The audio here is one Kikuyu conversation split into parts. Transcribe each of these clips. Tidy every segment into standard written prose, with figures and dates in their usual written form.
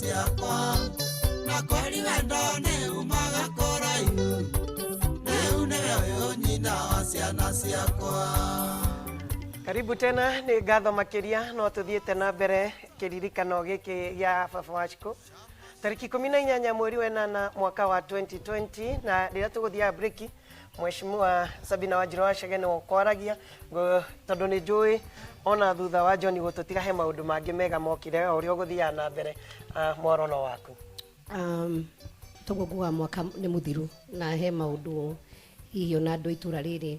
Ciakwa na kweri wendo nĩ umaga kũraihu, rĩu nĩwe ũyũ nyina wa ciana ciakwa. Karibu tena. Nĩ ngatho makĩria. No tũthiĩte na mbere kĩririkano gĩkĩ gĩa baba wa Shiko tarĩki 18 mweri wa 8 mwaka wa 2020. Na rĩrĩa tũgũthiaga break, Mheshimiwa Sabina Wanjirũ wa Chege nĩwe ũkwaragia, tondũ nĩ njũĩ ona thutha wa John gũtũtiga he maũndũ mangĩ mega mokire o ũrĩa ũgũthiaga na mbere. Mwaro no waku. Toguo nguga mwaka nĩ mũthiru na he maũndũ hihi ona andũ a itũra rĩrĩ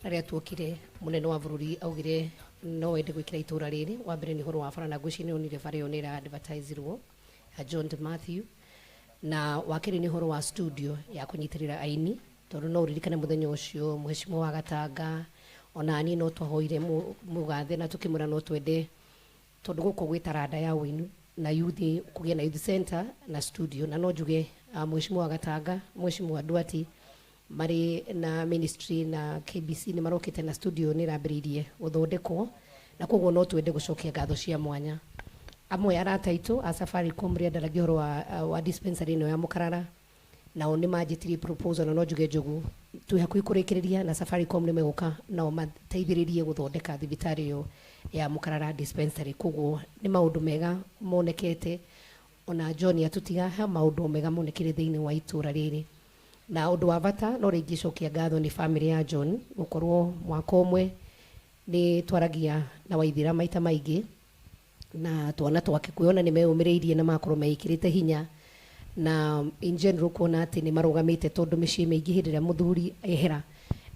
rĩrĩa tuokire, mũnene wa bũrũri augire no wende gwĩkĩra itũra rĩrĩ. Wa mbere nĩ ũhoro wa bara, na ngwĩciria nĩ onire bara ĩyo nĩ ĩra advertisirwo ya John de Matthew, na wa kerĩ nĩ ũhoro wa studio ya kũnyitĩrĩra aini, tondũ no ũririkane mũthenya ũcio Mheshimiwa wa Gatanga ona niĩ no twahoire mũgathe na tũkĩmwĩra no twende, tondũ gũkũ gwĩ taranda ya ũini na youth, kũgĩe na youth center na studio. Na no njuge Mheshimiwa wa Gatanga, Mheshimiwa Duati marĩ na ministry na KBC nĩ marokĩte na studio nĩ ĩrambĩrĩirie gũthondekwo, na koguo no twende gũcokia ngatho cia mwanya. Amwe arata aitũ a Safaricom, rĩrĩa ndaragia ũhoro wa dispensary ĩno ya Mũkarara, nao nĩ manjĩtirie proposal, na no njuge Njogu twĩ hakuhĩ kũrĩkĩrĩria na Safaricom, nĩ megũka nao mateithĩrĩrie gũthondeka thibitarĩ ĩyo ya Mũkarara dispensary. Koguo nĩ maũndũ mega monekete ona John atũtiga, he maũndũ mega monekire thĩinĩ wa itũra rĩrĩ. Na ũndũ wa bata no rĩngĩ cokia ngatho nĩ family ya John, gũkorwo mwaka ũmwe nĩ twaragia na Waithira maita maingĩ na twana twake, kuona nĩ meyũmĩrĩirie na makorwo meĩkĩrĩte hinya, na in general kuona atĩ nĩ marũgamĩte, tondũ mĩciĩ mĩingĩ hĩndĩ ĩrĩa mũthuri ehera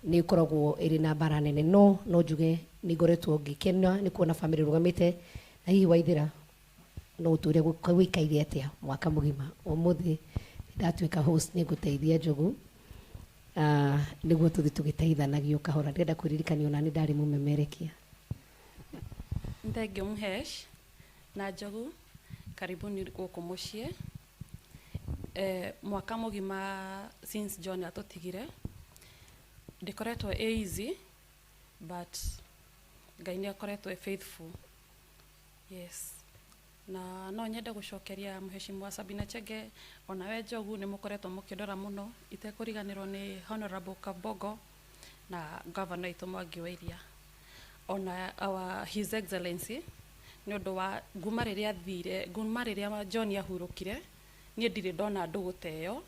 nĩ ĩkoragwo ĩrĩ na mbara nene. No njuge nĩ ngoretwo ngĩkena nĩ kuona family ĩrũgamĩte. Na hihi Waithira no ũtwĩre gũikaire atĩa mwaka mũgima? Ũmũthĩ ndatuĩka host, nĩ ngũteithia Njogu, nĩguo tũthiĩ tũgĩteithanagio kahora. Ndĩrenda kwĩririkania ona nĩ ndarĩ mũmemerekia. Thengio Mhesh na Njogu, karibuni gũkũ mũciĩ. Mwaka mũgima since John atũtigire ndĩkoretwo ĩ easy, but Ngai nĩ akoretwo e faithful, yes. Na no nyende gũcokeria Mheshimiwa Sabina Chege, onawe Njogu, nĩ mũkoretwo mũkĩndora mũno, itekũriganĩrwo nĩ Honorable Kabogo na Governor witũ Mwangi wa Iria, ona our His Excellency, nĩ ũndũ wa nguma rĩrĩa athire, nguma rĩrĩa John ahurũkire, niĩ ndirĩ ndona ndũgũ ta ĩyo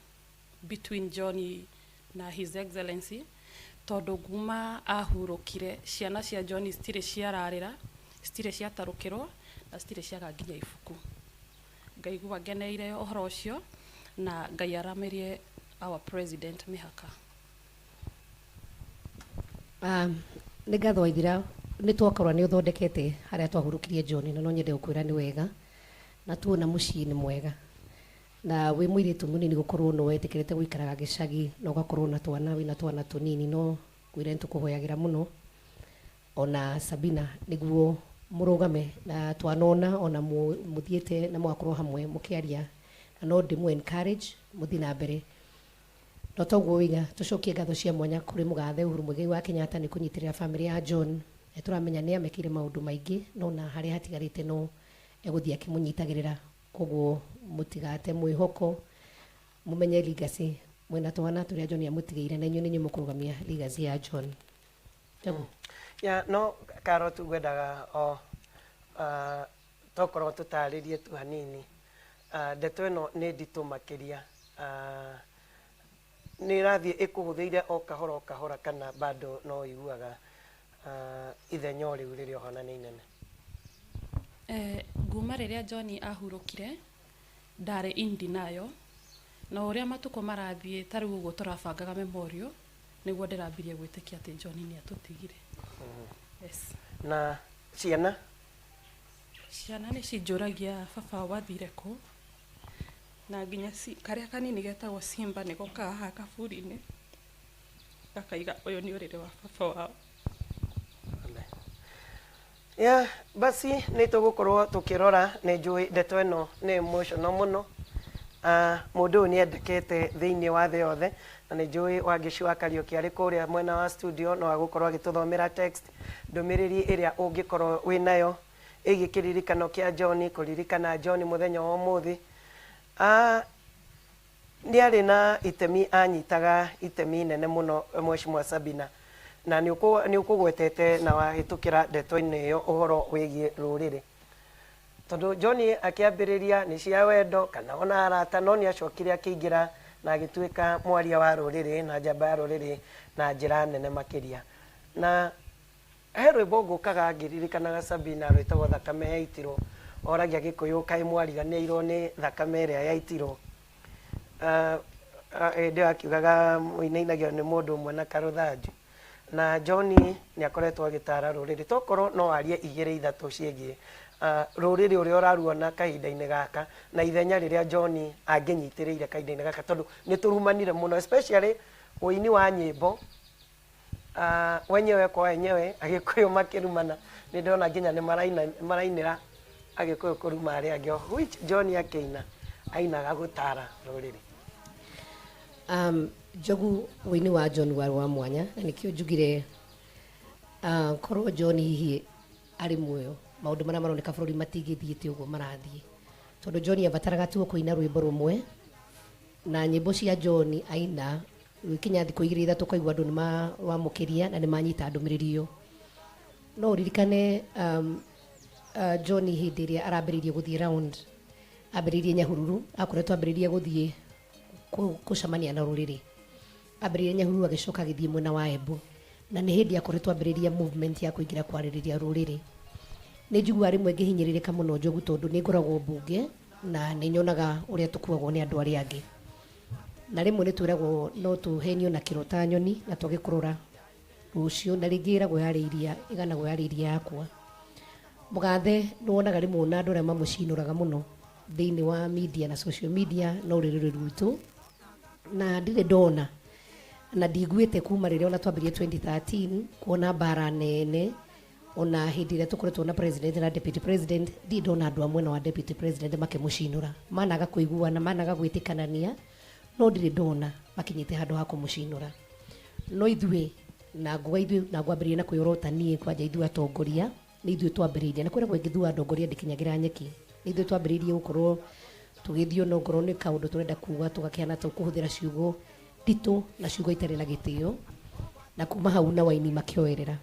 between John na His Excellency, tondũ nguma ahurũkire ciana cia John citirĩ ciararĩra, citirĩ ciatarũkĩrwo na citirĩ ciaga nginya ibuku. Ngaigua ngeneire ũhoro ũcio, na Ngai aramĩrie our president mĩhaka. Nĩ ngatho Waithira, nĩ twakorwo nĩ ũthondekete harĩa twahurũkirie John, na no nyende gũkwĩra nĩ wega na tuona mũciĩ nĩ mwega, na wĩ mũirĩtu mũnini gũkorwo no wetĩkĩrĩte gũikaraga gĩcagi na ũgakorwo na twana, wĩna twana tũnini, no ngwĩre nĩ tũkũhoyagĩra mũno ona Sabina nĩguo mũrũgame na twanona ona mũthiĩte na mũgakorwo hamwe mũkĩaria, na no ndĩmũ encourage mũthiĩ na mbere. No toguo wĩga tũcokie ngatho cia mwanya kũrĩ mũgathe Uhuru Muigai wa Kenyatta nĩ kũnyitĩrĩra family ya John. Nĩ tũramenya nĩ amekĩire maũndũ maingĩ, no na harĩa hatigarĩte no egũthiĩ akĩmũnyitagĩrĩra. Koguo mũtigate mwĩhoko, mũmenye legacy mwĩna twana tũrĩa John amũtigĩire, na inyuĩ nĩ inyuĩ mũkũrũgamia legacy ya John. Njogu. Ya no karo tu ngwendaga o tokorwo tũtarĩrie tu hanini. Ndeto ĩno nĩ nditũ makĩria. Nĩ ĩrathiĩ ĩkũhũthĩire o kahora o kahora, kana bado no ũiguaga ithenya o rĩu rĩrĩ oho na nĩ inene? Nguma rĩrĩa John ahurũkire ndarĩ in denial, na ũrĩa matukũ marathiĩ, ta rĩu ũguo tũrabangaga memorial, nĩguo ndĩrambirie gwĩtĩkia atĩ John nĩ atũtigire, yes. Na ciana? Ciana nĩ cinjũragia baba wathire kũ, na nginya karĩa kanini getagwo Simba nĩ gokaga haha kaburi-inĩ gakaiga ũyũ nĩ ũrĩrĩ wa baba wao. Ya basi, nĩ tũgũkorwo tũkĩrora. Nĩ njũĩ ndeto ĩno nĩ emotional mũno. Mũndũ ũyũ nĩ endekete thĩinĩ wa thĩ yothe, na nĩ njũĩ Wangeci wa Kariũki arĩ kũrĩa mwena wa studio no agũkorwo agĩtũthomera text ndũmĩrĩri ĩrĩa ũngĩkorwo wĩ nayo ĩgiĩ kĩririkano kĩa John, kũririkana John mũthenya wa ũmũthĩ. Nĩ arĩ na itemi, anyitaga itemi inene mũno, Mheshimiwa Sabina, na nĩ ũkũgwetete na wahĩtũkĩra ndeto-inĩ ĩyo ũhoro wĩgiĩ rũrĩrĩ, tondũ John akĩambĩrĩria nĩ cia wendo kana ona arata, no nĩ acokire akĩingĩra na agĩtuĩka mwaria wa rũrĩrĩ na njamba ya rũrĩrĩ na njĩra nene makĩria. Na he rwĩmbo ngũkaga ngĩririkanaga, Sabina, rwĩtagwo "Thakame Yaitirwo". Oragia Gĩkũyũ, kaĩ mwariganĩirwo nĩ thakame ĩrĩa yaitirwo? Hĩndĩ ĩyo akiugaga mũinainagio nĩ mũndũ ũmwe na karũthanju. Na John nĩ akoretwo agĩtara rũrĩrĩ. Tokorwo no arie igĩrĩ ithatũ ciĩgiĩ rũrĩrĩ ũrĩa ũraruona kahinda-inĩ gaka na ithenya rĩrĩa John angĩnyitĩrĩire kahinda-inĩ gaka, tondũ nĩ tũrumanire mũno, especially ũini wa nyĩmbo wenyewe kwa wenyewe, Agĩkũyũ makĩrumana. Nĩ ndĩrona nginya nĩ marainĩra Agĩkũyũ kũruma arĩa angĩ, of which John akĩina ainaga gũtara rũrĩrĩ. Njogu, wĩini wa John warĩ wa mwanya, na nĩkĩo njugire korwo John hihi arĩ muoyo, maũndũ marĩa maroneka bũrũri matingĩthiĩte ũguo marathiĩ, tondũ John abataraga tu kũina rwĩmbo rũmwe, na nyĩmbo cia John aina rwĩkinya thikũ igĩrĩ ithatũ, ũkaigua andũ nĩ mawamũkĩria na nĩ manyita ndũmĩrĩri ĩyo. No ũririkane John hĩndĩ ĩrĩa arambĩrĩirie gũthiĩ round, ambĩrĩirie Nyahururu, akoretwo ambĩrĩirie gũthiĩ gũcemania na rũrĩrĩ, ambĩrĩirie Nyahururu, agĩcoka agĩthiĩ mwena wa Embu, na nĩ hĩndĩ akoretwo ambĩrĩria movement ya kũingĩra kwarĩrĩria rũrĩrĩ. Nĩ njiguaga rĩmwe ngĩhinyĩrĩrĩka mũno, Njogu, tondũ nĩ ngoragwo mbunge na nĩ nyonaga ũrĩa tũkuagwo nĩ andũ arĩa angĩ, na rĩmwe nĩ twĩragwo no tũhenio na kĩrota nyoni na twage kũrora rũciũ, na rĩngĩ ĩragwo yarĩ iria, ĩganagwo yarĩ iria yakwa mũgathe. Nĩ wonaga rĩmwe ona andũ arĩa mamũcinũraga mũno thĩinĩ wa media na social media no rũrĩrĩ rwitũ, na ndirĩ ndona na ndiguĩte kuma rĩrĩa ona twambirie 2013 kuona mbara nene. Ona hĩndĩ ĩrĩa tũkoretwo na president na deputy president, ndirĩ ndona andũ a mwena wa deputy president makĩmũcinũra. Managa kũiguana, managa gwĩtĩkanania, no ndirĩ ndona makinyĩte handũ ha kũmũcinũra. No ithuĩ na nguga ithuĩ na ngwambĩrĩria na kwĩyorota niĩ kwanja, ithuĩ atongoria nĩ ithuĩ twambĩrĩirie, na kwĩragwo ĩngĩthua ndongoria ndĩkinyagĩra nyeki. Nĩ ithuĩ twambĩrĩirie gũkorwo tũgĩthiĩ, ona ongorwo nĩ kaũndũ tũrenda kuga, tũgakĩhana ta kũhũthĩra ciugo nditũ na ciugo itarĩ na gĩtĩo, na kuma hau na waini makĩoerera.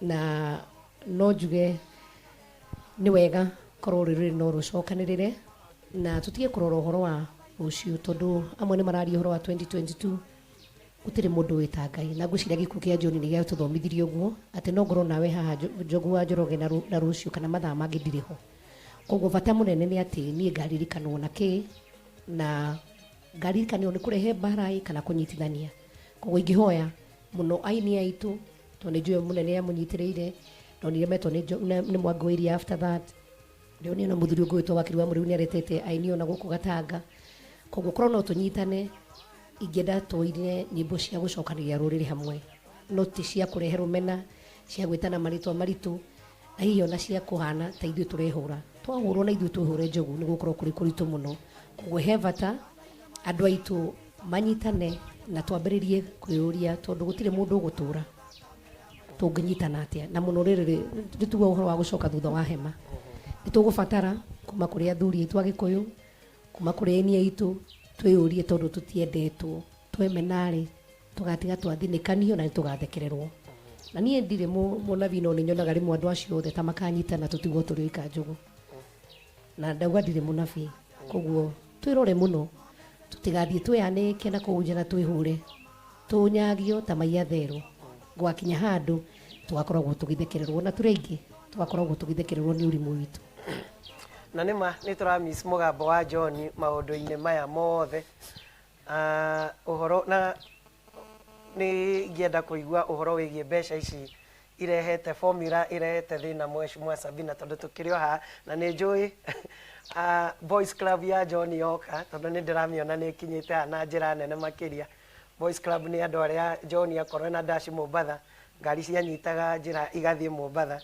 Na no njuge nĩ wega korwo rũrĩrĩ no rũcokanĩrĩre na tũtige kũrora ũhoro wa rũciũ, tondũ amwe nĩ mararia ũhoro wa 2022. Gũtirĩ mũndũ wĩta Ngai, na ngwĩciria gĩkuũ kĩa John nĩ gĩatũthomithirie ũguo, atĩ no ngorwo nawe haha, Njogu wa Njoroge, na rũciũ kana mathaa mangĩ ndirĩ ho. Koguo bata mũnene nĩ atĩ niĩ ngaririkanwo na kĩ, na ngaririkanwo nĩ kũrehe mbara ĩ kana kũnyitithania. Koguo ingĩhoya mũno aini aitũ, tondũ nĩ njũĩ mũnene amũnyitĩrĩire, ndonire metwo nĩ Mwangi wa Iria. After that ndĩronire na mũthuri ũngĩ wĩtwo Wakiri wa Mũrĩu nĩ aretete aini ona gũkũ Gatanga. Koguo korwo no tũnyitane, ingĩenda tũine nyĩmbo cia gũcokanĩria rũrĩrĩ hamwe, no ti cia kũrehe rũmena, cia gwĩtana marĩtwa maritũ, na hihi ona cia kũhana ta ithuĩ tũrehũra. Twahũrwo na ithuĩ twĩhũre, Njogu, nĩ gũkorwo kũrĩ kũritũ mũno. Koguo he bata andũ aitũ manyitane na twambĩrĩrie kwĩyũria, tondũ gũtirĩ mũndũ ũgũtũra tũngĩnyitana atĩa, na mũno rĩrĩ rĩtuga ũhoro wa gũcoka thutha wa hema. Nĩ tũgũbatara kuma kũrĩ athuri aitũ Agĩkũyũ, kuma kũrĩ aini aitũ, twĩyũrie, tondũ tũtiendetwo twemenarĩ, tũgatiga twathinĩkanio na nĩ tũgathekererwo. Na niĩ ndirĩ mũnabii, no nĩ nyonaga rĩmwe andũ acio othe ta makanyitana tũtigwo tũrĩ oika, Njũgũ, na ndauga ndirĩ mũnabii. Koguo twĩrore mũno tũtigathiĩ twĩyanĩke na kũu nja na twĩhũre tũnyagio ta mai atherũ, gwakinya handũ tũgakoragwo tũgĩthekererwo, na tũrĩ aingĩ tũgakoragwo tũgĩthekererwo nĩ ũrimũ witũ. Na nĩ ma nĩ tũramiss mũgambo wa John maũndũ-inĩ maya mothe. Ũhoro na nĩ ingĩenda kũigua ũhoro wĩgiĩ mbeca ici irehete formula, irehete thĩna, Mheshimiwa Sabina, tondũ tũkĩrĩ o haha na nĩ njũĩ Boys Club ya John yoka, tondũ nĩ ndĩramĩona nĩ ĩkinyĩte haha na njĩra nene makĩria. Boys Club nĩ andũ arĩa John akorwo na dash Mombatha, ngari cianyitaga njĩra igathiĩ Mombatha,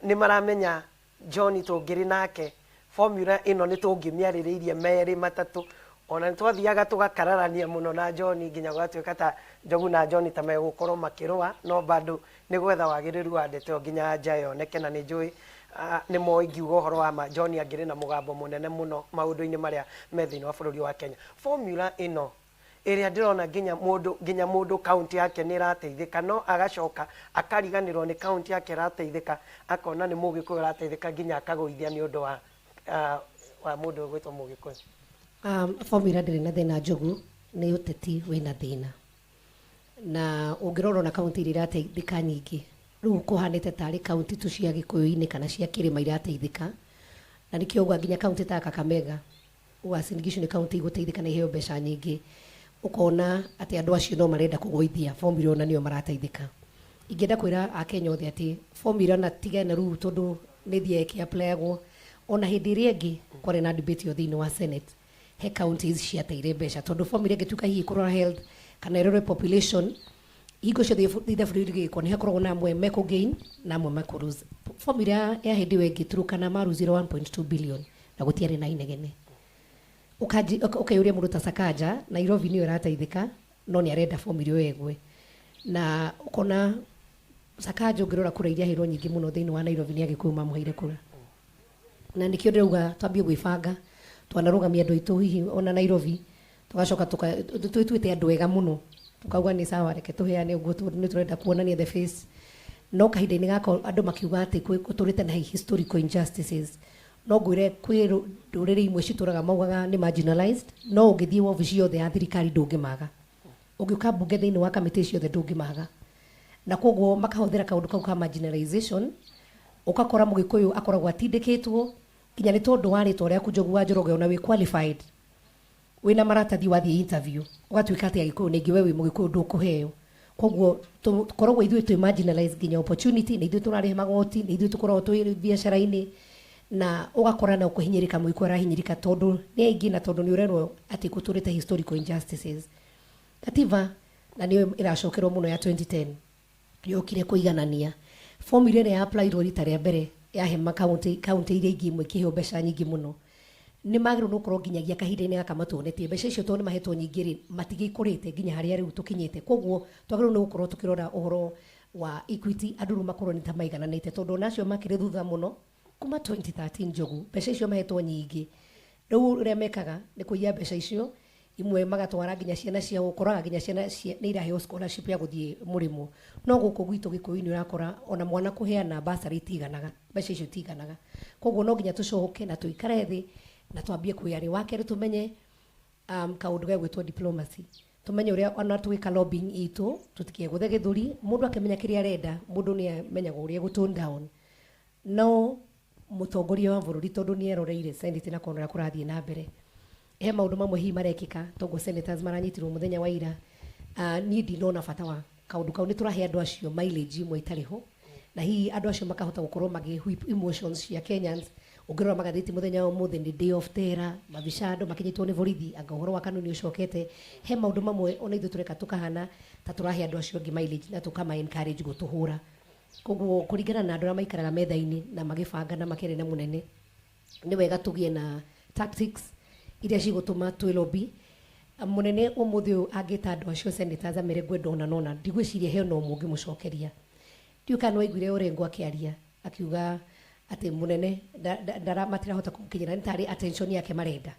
nĩ maramenya John tũngĩrĩ nake formula ĩno nĩ tũngĩmĩarĩrĩirie merĩ matatũ. Ona nĩ twathiaga tũgakararania mũno na John nginya gũgatuĩka ta Njogu na John ta megũkorwo makĩrũa, no bado nĩ gwetha wagĩrĩru wa ndeto ĩyo nginya nja yoneke. Na nĩ njũĩ Nĩ moĩ ingiuga ũhoro wa ma John angĩrĩ na mũgambo mũnene mũno maũndũ-inĩ marĩa me thĩinĩ wa bũrũri wa Kenya. Formula ĩno ĩrĩa ndĩrona nginya mũndũ kaunti yake nĩ ĩrateithĩka, no agacoka akariganĩrwo nĩ kaunti yake ĩrateithĩka, akona nĩ Mũgĩkũyũ ũrateithĩka, nginya akagũithia nĩ ũndũ wa mũndũ ũgwĩtwo Mũgĩkũyũ. Formula ndĩrĩ na thĩna, Njogu, nĩ ũteti wĩna thĩna. Na ũngĩrora ona kaunti iria irateithĩka nyingĩ rĩu kũhanĩte tarĩ kaunti tu cia Gĩkũyũ-inĩ kana cia kĩrĩma irateithĩka, na nĩkĩo uga nginya kaunti ta Kakamega, Uasin Gishu nĩ kaunti igũteithĩka na iheo mbeca nyingĩ. Ũkona atĩ andũ acio no marenda kũgũithia formula ona nĩo marateithĩka. Ingĩenda kwĩra Akenya othe atĩ formula na tiga na rĩu, tondũ nĩ thiaga ĩkĩ-applyagwo, ona hĩndĩ ĩrĩa ĩngĩ kwarĩ na debate ĩyo thĩinĩ wa Senate, he counties ciateire mbeca, tondũ formula ĩngĩtuĩka hihi kũrora health kana ĩrore population, hingo ciothe ithabu rĩu rĩgĩkwo nĩ hakoragwo na amwe mekũ gain na amwe mekũ lose. Formula ya hĩndĩ ĩyo ĩngĩ Turkana maruzire 1.2 billion na gũtiarĩ na inegene. Ũkeyũria mũndũ ta Sakaja, Nairobi nĩyo ĩrateithĩka, no nĩ arenda formula ĩyo ĩgwe, na ũkona Sakaja ũngĩrora kura iria aheirwo nyingĩ mũno thĩinĩ wa Nairobi nĩ Agĩkũyũ mamũheire kura. Na nĩkĩo ndĩrauga twambie gwĩbanga, twanarũgamia andũ aitũ hihi ona Nairobi, tũgacoka twĩtuĩte andũ ega mũno, tukauga nĩ sawa, reke tũheane ũguo tondũ nĩ tũrenda kuonania the face. No kahinda-inĩ gaka andũ makiuga atĩ gũtũrĩte na historical injustices, no ngwĩre kwĩ ndũrĩrĩ imwe citũraga maugaga nĩ marginalized, no ũngĩthiĩ wabici yothe ya thirikari ndũngĩmaga, ũngĩũka mbunge thĩinĩ wa kamĩtĩ ciothe ndũngĩmaga, na koguo makahũthĩra kaũndũ kau ka marginalization. Ũgakora Mũgĩkũyũ akoragwo atindĩkĩtwo nginya nĩ tondũ wa rĩtwa rĩaku Njogu wa Njoroge, ona wĩ qualified, wĩna maratathi, wathiĩ interview ũgatuĩka atĩ Agĩkũyũ ningĩ we wĩ Mũgĩkũyũ ndũkũheo. Koguo tũkoragwo ithuĩ twĩ marginalized nginya opportunity, nĩ ithuĩ tũrarĩha magoti, nĩ ithuĩ tũkoragwo twĩ biacara-inĩ, na ũgakora na ũkũhinyĩrĩka, mũgĩkũyũ arahinyĩrĩka tondũ nĩ aingĩ na tondũ nĩ ũrerwo atĩ gũtũrĩte historical injustices. Katiba na nĩyo ĩracokerwo mũno ya 2010 yokire kũiganania formula ĩrĩa ya-applyirwo rita rĩa mbere yahe makaunti, kaunti iria ingĩ imwe ikĩheo mbeca nyingĩ mũno. Nĩ magĩrĩirwo nĩ gũkorwo nginyagia kahinda-inĩ gaka matuonetie mbeca icio, tondũ nĩ mahetwo nyingĩ rĩ, matigĩikũrĩte nginya harĩa rĩu tũkinyĩte. Koguo twagĩrĩirwo nĩ gũkorwo tũkĩrora ũhoro wa equity, andũ rĩu makorwo nĩ ta maigananĩte, tondũ ona acio makĩrĩ thutha mũno kuma 2013, Njogu, mbeca icio mahetwo nyingĩ. Rĩu ũrĩa mekaga nĩ kũiya mbeca icio imwe magatwara nginya ciana ciao, ũkoraga nginya ciana nĩ iraheo scholarship ya gũthiĩ mũrĩmo. No gũkũ gwitũ Gĩkũyũ-inĩ ũrakora ona mwana kũheana bursary itiganaga, mbeca icio itiganaga. Koguo no nginya tũcoke na tũikare thĩ na twambie kwĩyaria. Wa kerĩ, tũmenye kaũndũ gegwĩtwo diplomacy, tũmenye ũrĩa ona tũgĩka lobbying itũ tũtikegũthe gĩthũri. Mũndũ akĩmenya kĩrĩa arenda, mũndũ nĩ amenyaga ũrĩa gũ tone down. No mũtongoria wa bũrũri, tondũ nĩ eroreire Senate na kuona ũrĩa kũrathiĩ na mbere, he maũndũ mamwe hihi marekĩka toguo senators maranyitirwo mũthenya wa ira. Niĩ ndinona bata wa kaũndũ kau, nĩ tũrahe andũ acio mileage imwe itarĩ ho, na hihi andũ acio makahota gũkorwo magĩ whip emotions cia Kenyans. Ũngĩrora magathĩti mũthenya wa ũmũthĩ nĩ day of terror, mabica andũ makinyĩtwo nĩ borithi, anga ũhoro wa kanuni ũcokete. He maũndũ mamwe ona ithuĩ tũreka tũkahana ta tũrahe andũ acio angĩ mileage na tũkama encourage gũtũhũra. Koguo kũringana na andũ arĩa maikaraga metha-inĩ na magĩbanga na makĩaria na mũnene, nĩ wega tũgĩe na tactics iria cigũtũma twĩ lobby mũnene ũmũthĩ ũyũ. Angĩta andũ acio senators amere ngwenda ona nona, ndigwĩciria he ona ũmwe ũngĩmũcokeria. Ndiũĩ kana nĩwaiguire Orengo akĩaria akiuga atĩ mũnene matirahota kũmũkinyĩra, nĩ tarĩ attention yake marenda.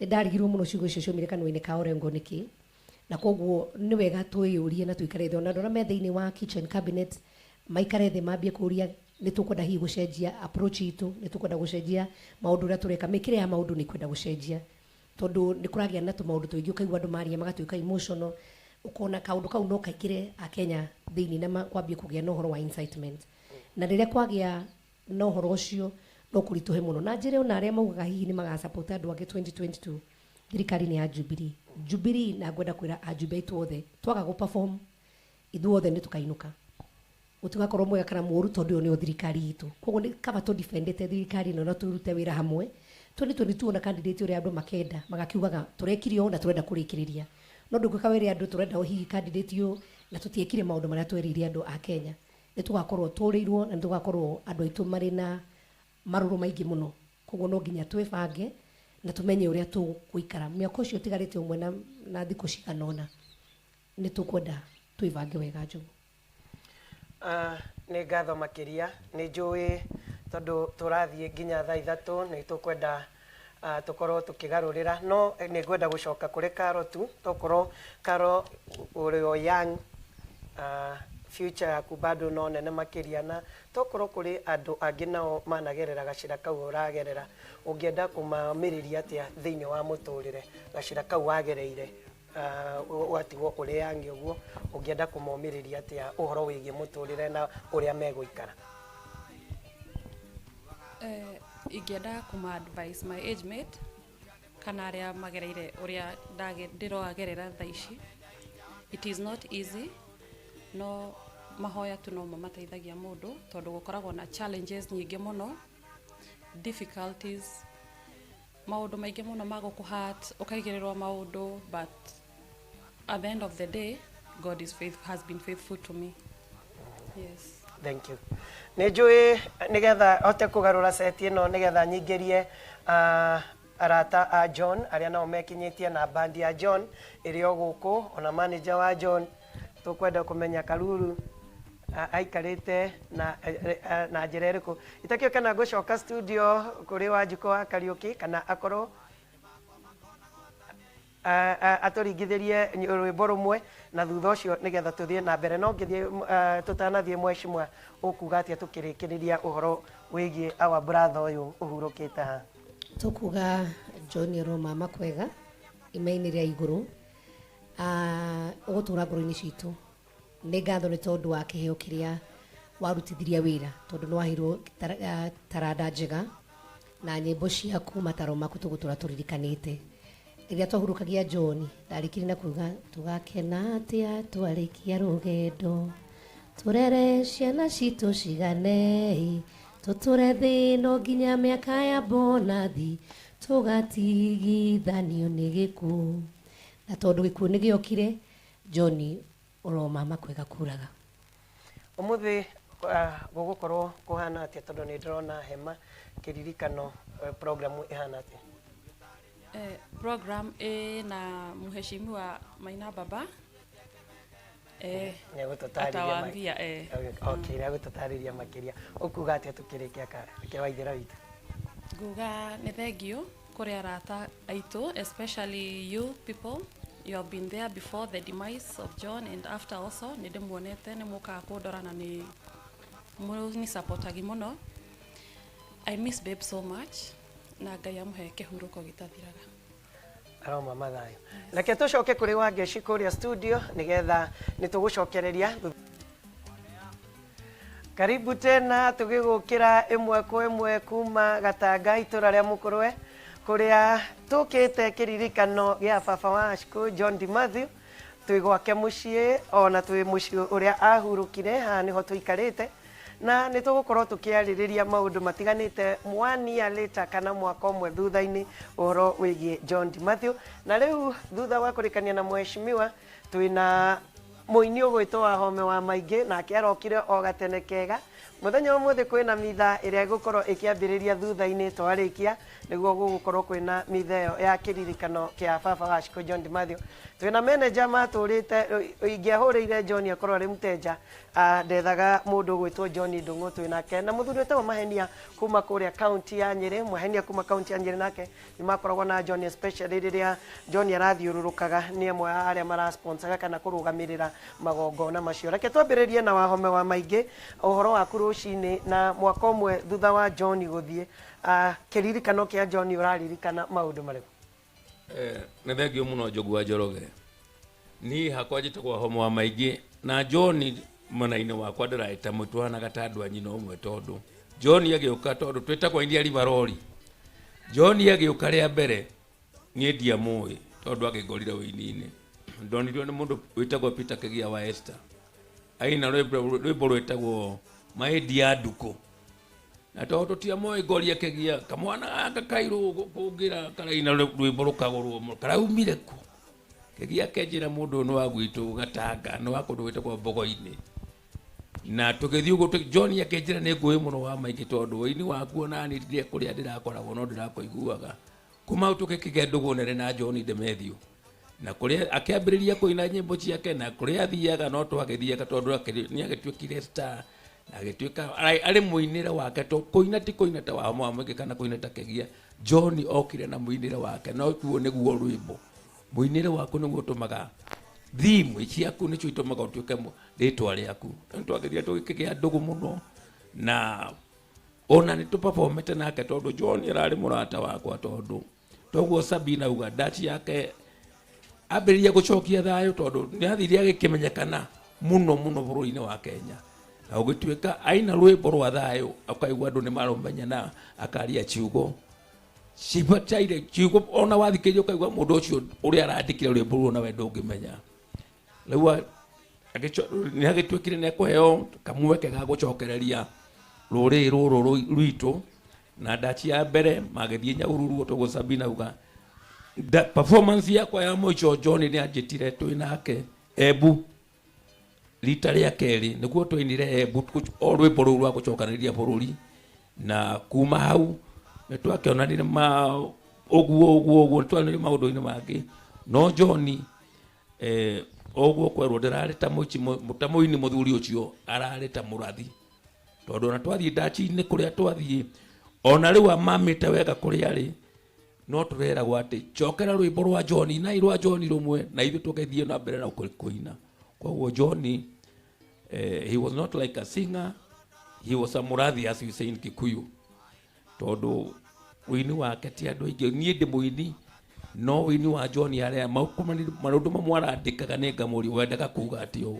Nĩ ndarigirwo mũno ciugo icio ciumire kanua-inĩ ka Orengo nĩkĩ, na koguo nĩ wega twĩyũrie na tũikare thĩ, ona andũ arĩa me thĩinĩ wa kitchen cabinet maikare thĩ mambie kũria nĩ tũkwenda hihi gũcenjia approach itũ, nĩ tũkwenda gũcenjia maũndũ ũrĩa tũreka, mĩkĩre ya maũndũ nĩ kwenda gũcenjia, tondũ nĩ kũragĩa na tũmaũndũ tũingĩ, ũkaigua andũ maria magatuĩka emotional, ũkona kaũndũ kau no kaingĩre Akenya thĩinĩ na kwambie kũgĩa na ũhoro wa incitement. Na rĩrĩa kwagĩa na ũhoro ũcio no kũritũhe mũno. Na njĩre ona arĩa maugaga hihi nĩ magasupport andũ angĩ 2022, thirikari nĩ ya Jubilee, Jubilee, na ngwenda kwĩra ajumbe aitũ othe, twaga gũ perform ithuothe nĩ tũkainũka, gũtigakorwo mwega kana mũũru, tondũ ĩyo nĩyo thirikari itũ. Koguo nĩ kaba tũ-defendete thirikari ĩno na tũrute wĩra hamwe. 2022 ona candidate ũrĩa andũ makenda magakiugaga tũrekire ũũ na tũrenda kũrĩkĩrĩria, no ndũngĩũka wĩre andũ tũrenda hihi candidate ũyũ na tũtiekire maũndũ marĩa twerĩire andũ a Kenya. Nĩ tũgakorwo tũrĩirwo na nĩ tũgakorwo andũ aitũ marĩ na marũrũ maingĩ mũno. Koguo no nginya twĩbange na tũmenye ũrĩa tũgũikara mĩaka ũcio ũtigarĩte ũmwe na thikũ cigana ũna. Nĩ tũkwenda twĩbange wega, Njogu. Nĩ ngatho makĩria. Nĩ njũĩ Tondũ tũrathiĩ nginya thaa 3, nĩ tũkwenda tũkorwo tũkĩgarũrĩra, no nĩ ngwenda gũcoka kũrĩ Karo tu. Tokorwo Karo ũrĩ o young, future yaku bado no nene makĩria, na tokorwo kũrĩ andũ angĩ nao managerera gacĩra kau ũragerera, ũngĩenda kũmamĩrĩria atĩa thĩinĩ wa mũtũrĩre, gacĩra kau wagereire, ũgatigwo ũrĩ young ũguo, ũngĩenda kũmomĩrĩria atĩa ũhoro wĩgiĩ mũtũrĩre na ũrĩa megũikara? Ingĩenda kũma advise my age mate kana arĩa magereire ũrĩa ndĩroagerera thaa ici, it is not easy, no mahoya tu no mamateithagia mũndũ, tondũ gũkoragwo na challenges nyingĩ mũno, difficulties, maũndũ maingĩ mũno ma gũkũ hurt, ũkaigĩrĩrwo maũndũ, but at the end of the day God is faith, has been faithful to me, yes. Thank you. Nĩ njũĩ nĩgetha hote kũgarũra seti ĩno, nĩgetha nyingĩrie arata a John arĩa nao mekinyĩtie na bandi ya John ĩrĩ o gũkũ, ona manager wa John. Tũkwenda kũmenya Karuru aikarĩte na njĩra ĩrĩkũ. Itakĩo kana ngũcoka studio kũrĩ Wanjikũ wa Kariũki, kana akorwo atũringithĩrie rwĩmbo rũmwe, na thutha ũcio nĩgetha tũthiĩ na mbere. No ngĩthiĩ, tũtanathiĩ, mheshimiwa, ũkuga atĩa tũkĩrĩkĩrĩria ũhoro wĩgiĩ our brother ũyũ ũhurũkĩte haha? Tũkuga John oro mama kwega imainĩ rĩa igũrũ. Ũgũtũra ngoro-inĩ citũ. Nĩ ngatho nĩ tondũ wa kĩheo kĩrĩa warutithirie wĩra, tondũ nĩ waheirwo taranda njega, na nyĩmbo ciaku, mataro maku, tũgũtũra tũririkanĩte. Rĩrĩa twahurũkagia John, ndarĩkirie na kuga, "Tũgakena atĩa twarĩkia rũgendo, tũrere ciana citũ ciganei, tũtũre thĩ no nginya mĩaka ya bonathi, tũgatigithanio nĩ gĩkuũ." Na tondũ gĩkuũ nĩ gĩokire, John oro mama kwega kuraga. Ũmũthĩ gũgũkorwo kũhana atĩa? Tondũ nĩ ndĩrona hema kĩririkano, program ĩhana atĩa? Program ĩ na mheshimiwa Maina Baba. Nĩegũtũtarĩria. Atawaambia. Okay, nĩegũtũtarĩria makĩria. Ũkuga atĩa tũkĩrĩkia kĩwaithĩra witũ? Nguga nĩ thank you kũrĩ arata aitũ, especially you people. You have been there before the demise of John and after also. Nĩ ndĩmuonete nĩ mũkaga kũndora na nĩ mũni supportagi mũno. I miss babe so much, na Ngai amũhe kĩhurũko gĩtathiraga. Aroma mathayo. Reke tũcoke kũrĩ Wangeci kũrĩa studio, nĩgetha nĩ tũgũcokereria. Karibu tena, tũgĩgũkĩra ĩmwe kwa ĩmwe kuma Gatanga, itũra rĩa Mũkũrwe, kũrĩa tũkĩte kĩririkano gĩa baba wa Ashku, John D Matthew. Twĩ gwake mũciĩ, ona twĩ mũciĩ ũrĩa ahurũkire. Haha nĩho tũikarĩte na nĩ tũgũkorwo tũkĩarĩrĩria maũndũ matiganĩte one year later, kana mwaka ũmwe thutha-inĩ, ũhoro wĩgiĩ John D Matthew. Na rĩu thutha wa kũrĩkania na mheshimiwa, twĩna mũini ũgwĩtwo Wahome wa Maingĩ, nake arokire o gatene kega. Mũthenya wa ũmũthĩ kwĩna mitha ĩrĩa ĩgũkorwo ĩkĩambĩrĩria thutha-inĩ twarĩkia, nĩguo gũgũkorwo kwĩna mitha ĩyo ya kĩririkano kĩa baba wa Shiko John D Matthew. Twĩna manager matũrĩte, ingĩahũrĩire John akorwo arĩ mteja, ndethaga mũndũ ũgwĩtwo John Ndung'u. Twĩnake na mũthuri wĩtagwo Mahenia kuma kũrĩa kaunti ya Nyĩrĩ. Mahenia kuma kaunti ya Nyĩrĩ nake nĩ makoragwo na John, especially rĩrĩa John arathiũrũrũkaga, nĩ amwe a arĩa marasponsaga kana kũrũgamĩrĩra magongona macio. Reke twambĩrĩrie na Wahome wa Maingĩ, ũhoro waku rũcinĩ na mwaka ũmwe thutha wa John gũthiĩ, kĩririkano kĩa John, ũraririkana maũndũ marĩkũ? Nĩ thengio mũno, Njogu wa Njoroge. Niĩ hakwa njĩtagwo Homo wa Maingĩ, na John mwena-inĩ wakwa ndĩraĩta mũtwanaga ta andũ a nyina ũmwe, tondũ John agĩũka, tondũ twĩtagwo aini a Rivaroli, John agĩũka rĩa mbere niĩ ndiamũĩ, tondũ agĩngorire ũini-inĩ. Ndonirio nĩ mũndũ wĩtagwo Peter Kĩgia wa Esther, aina rwĩmbo rwĩtagwo Maĩndi ya Ndukũ, na tondũ tũtiamũĩ, ngoria Kĩgia, "Kamwana gaka kairũ kũngĩra karaina rwĩmbo rũkagũrwo mũno, karaumire kũ?" Kĩgia kenjĩra, "Mũndũ ũyũ nĩ wa gwitũ Gatanga, nĩ wa kũndũ gwĩtagwo Mbogo-inĩ." Na tũgĩthiĩ ũguo, John akĩnjĩra, "Nĩ ngũĩ mũno wa Maingĩ, tondũ ũini waku ona niĩ ndirĩ kũrĩa ndĩrakoragwo no ndĩrakũiguaga." Kuma hau tũgĩkĩgĩa ndũgũ nene na John Demethiũ, na kũrĩa akĩambĩrĩria kũina nyĩmbo ciake na kũrĩa athiaga no twagĩthiaga, tondũ nĩ agĩtuĩkire star. Na agĩtuĩka arĩ mũinĩre wake, to kũina ti kũina ta wa Mwamwĩngĩ kana kũina ta Kĩgia. John okire na mũinĩre wake, no kuo nĩguo rwĩmbo mũinĩre waku nĩguo ũtũmaga theme ciaku nĩcio itũmaga ũtuĩke rĩtwa rĩaku. Nĩ twagĩthire tũgĩkĩgĩa ndũgũ mũno, na ona nĩ tũperformete nake, tondũ John ararĩ mũrata wakwa, tondũ toguo Sabina uga ndaci yake ambĩrĩria gũcokia thayũ, tondũ nĩ athire agĩkĩmenyekana mũno mũno bũrũri-inĩ wa Kenya, na ũgĩtuĩka aina rwĩmbo rwa thayũ, ũkaigua andũ nĩ marũmenya, na akaria ciugo cibataire ciugo, ona wathikĩrĩria ũkaigua mũndũ ũcio ũrĩa arandĩkire rwĩmbo ruo nawe ndũngĩmenya. Rĩu nĩ agĩtuĩkire nĩ ekũheo kamweke ga gũcokereria rũrĩrĩ rũrũ rwitũ, na ndaci ya mbere magĩthiĩ Nyahururu, toguo Sabina uga. Performance yakwa ya mũico, John nĩ anjĩtire twĩ nake Embu rita rĩa kerĩ, nĩguo twainire Embu o rwĩmbo rũu rwa gũcokanĩrĩria bũrũri. Na kuma hau nĩ twakĩonanire ma ũguo ũguo ũguo, nĩ twaonanire maũndũ-inĩ mangĩ. No John ũguo kwerwo ndĩrarĩ ta mũici ta mũini, mũthuri ũcio ararĩ ta mũrathi, tondũ ona twathiĩ ndaci-inĩ kũrĩa twathiĩ, ona rĩu amamĩte wega kũrĩa arĩ, no tũreragwo atĩ cokera rwĩmbo rwa John, inai rwa John rũmwe, na ithuĩ tũgĩthiĩ na mbere na kũina. Koguo John, he was not like a singer, he was a mũrathi, as we say in Kikuyu, tondũ ũini wake ti andũ aingĩ. Niĩ ndĩ mũini, no ũini wa John arĩa maũndũ mamwe arandĩkaga nĩ ngamũria wendaga kuga atĩ ũũ,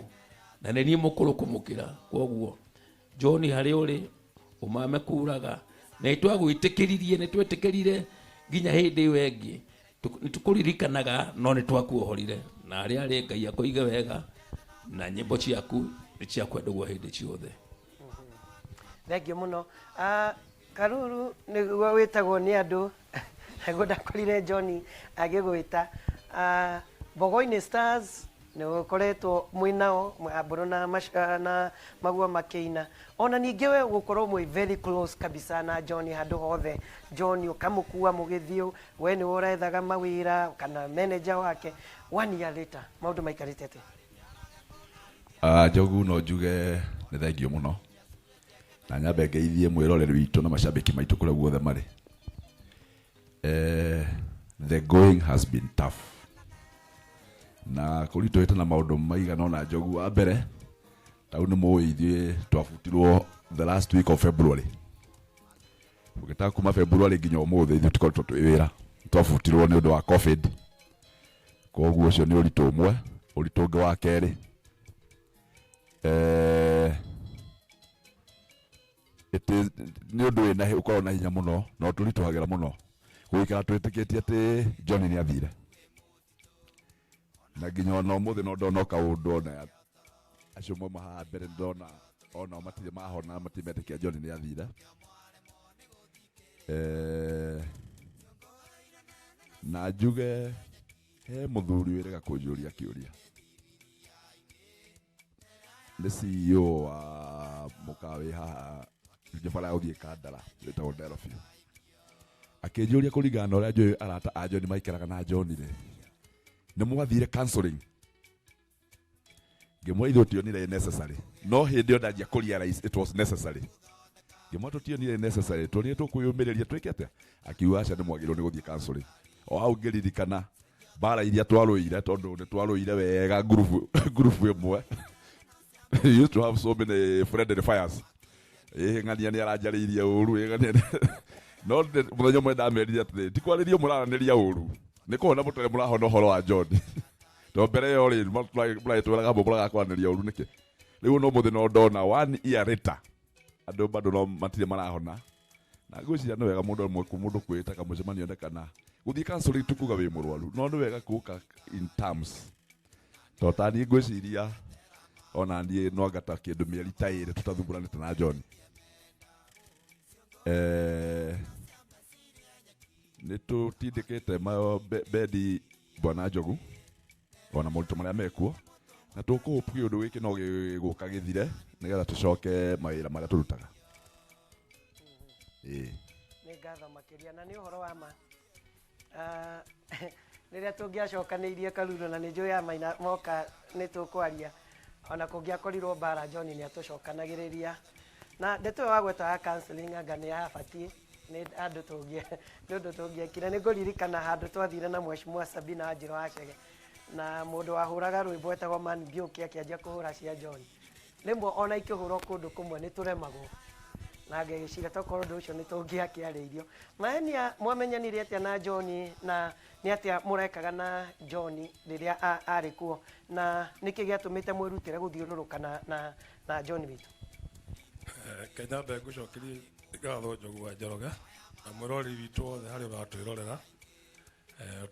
na nĩ niĩ mũkũrũ kũmũkĩra. Koguo John, harĩa ũrĩ ũmame kuraga, na nĩ twagwĩtĩkĩririe, nĩ twetĩkĩrire nginya hĩndĩ ĩyo ĩngĩ nĩ tũkũririkanaga, no nĩ twakuohorire. Na harĩa arĩ, Ngai akũige wega, na nyĩmbo ciaku nĩ cia kwendagwo hĩndĩ ciothe. Thengiũ mũno. Ah, Karuru nĩguo wĩtagwo nĩ andũ, nĩguo ndakorire John agĩgwĩta. Ah, Mbogoinĩ Stars nĩ ũkoretwo mwĩ nao Mbũrũ na, na Magua makĩina, ona ningĩ we gũkorwo mwĩ very close kabisa na John, handũ hothe John ũkamũkua mũgĩthiĩ, we nĩwe ũrethaga mawĩra kana manager wake. One year later, maũndũ maikarĩte atĩa? Ah, Njogu, no njuge nĩ thengio mũno, na nyambe ngeithie mwĩroreri witũ na macambĩki maitũ kũrĩa guothe marĩ. The going has been tough na kũritũhĩte na maũndũ maigana ũna, Njogu. Wa mbere, tau nĩ mũĩ ithuĩ twabutirwo the last week of February. Ũgĩtaga kuma February nginya ũmũthĩ ithuĩ tũkoretwo twĩ wĩra, twabutirwo nĩ ũndũ wa COVID. Koguo ũcio nĩ ũritũ ũmwe. Ũritũ ũngĩ wa kerĩ, it is nĩ ũndũ wĩna ũkoragwo na hinya mũno na ũtũritũhagĩra mũno gũikara twĩtĩkĩtie atĩ John nĩ athire, na nginya ona ũmũthĩ no ndona o kaũndũ, ona acio mauma haha mbere ndona onao matirĩ mahona, matirĩ metĩkia John nĩ athire. Na njuge he mũthuri wĩrĩga kũnjũria kĩũria, nĩ CEO wa mũkawa wĩ haha nyũmba ya gũthiĩ Kandara wĩtagwo Delphi, akĩnjũria kũringana na ũrĩa njũĩ arata a John maikaraga na John rĩ, nĩ mwathire counseling? Ngĩmwĩra ithuĩ tionire necessary, no hĩndĩ ĩyo ndanjia kũ realize it was necessary. Ngĩmwĩra tũtionire necessary, tuonire tũkwĩyũmĩrĩria twĩke atĩa. Akiuga aca, nĩ mwagĩrĩirwo nĩ gũthiĩ counseling. O hau ngĩririkana mbara iria twarũire, tondũ nĩ twarũire wega ngurubu ngurubu ĩmwe. We used to have so many friendly fires. Ĩ ng'ania nĩ aranjarĩirie ũru, ĩ ng'ania no mũthenya ũmwe ndamerire atĩrĩ, ti kwarĩrio mũraranĩria ũru, nĩ kũhona mũtarĩ mũrahona ũhoro wa John, to mbere ĩyo rĩ mũragĩtwĩraga hamwe mũragaga kwaranĩria ũru nĩkĩ? Rĩu no mũthĩ no ndona one year later andũ bado no matirĩ marahona, na ngwĩciria nĩ wega mũndũ ũmwe mũndũ kwĩta kamũcemanio nĩ kana gũthiĩ counseling ti kuga wĩ mũrwaru, no nĩ wega gũka in terms, to ta niĩ ngwĩciria ona niĩ no anga ta kĩndũ mĩeri ta 2 tũtathumbũranĩte na John. Nĩ tũtindĩkĩte bendi bwana Njogu ona moritũ marĩa mekuo, na tũkũhope kĩũndũ gĩkĩ no gĩgũka gĩthire nĩgetha tũcoke mawĩra marĩa tũrutaga. Ĩĩ. Nĩ ngatho makĩria, na nĩ ũhoro wa ma. Ah, rĩrĩa tũngĩacokanĩirie Karuru, na nĩ njũĩ ya maina moka nĩ tũkwaria, ona kũngĩakorirwo mbara, John nĩ atũcokanagĩrĩria. Na ndeto ĩyo wagweta ya counseling anga nĩ yabatiĩ nĩ andũ tũngĩ nĩ ũndũ tũngĩekire. Nĩ ngũririkana handũ twathire na Mheshimiwa Sabina Wanjirũ wa Chege na mũndũ wahũraga rwĩmbo etagwo Man Mbiũki akĩanjia kũhũra cia John. Rĩmwe ona ikĩhũrwo kũndũ kũmwe nĩ tũremagwo na ngĩgĩciria tokorwo ũndũ ũcio nĩ tũngĩakĩarĩirio. Mahenia, mwamenyanire atĩa na John, na nĩ atĩa mũrekaga na John rĩrĩa arĩ kuo, na nĩkĩ gĩatũmĩte mwĩrutĩre gũthiũrũrũka na John witũ? Kenya mbe ngũcokerie ngatho Njogu wa Njoroge na mwĩroreri witũ wothe harĩa ũratwĩrorera.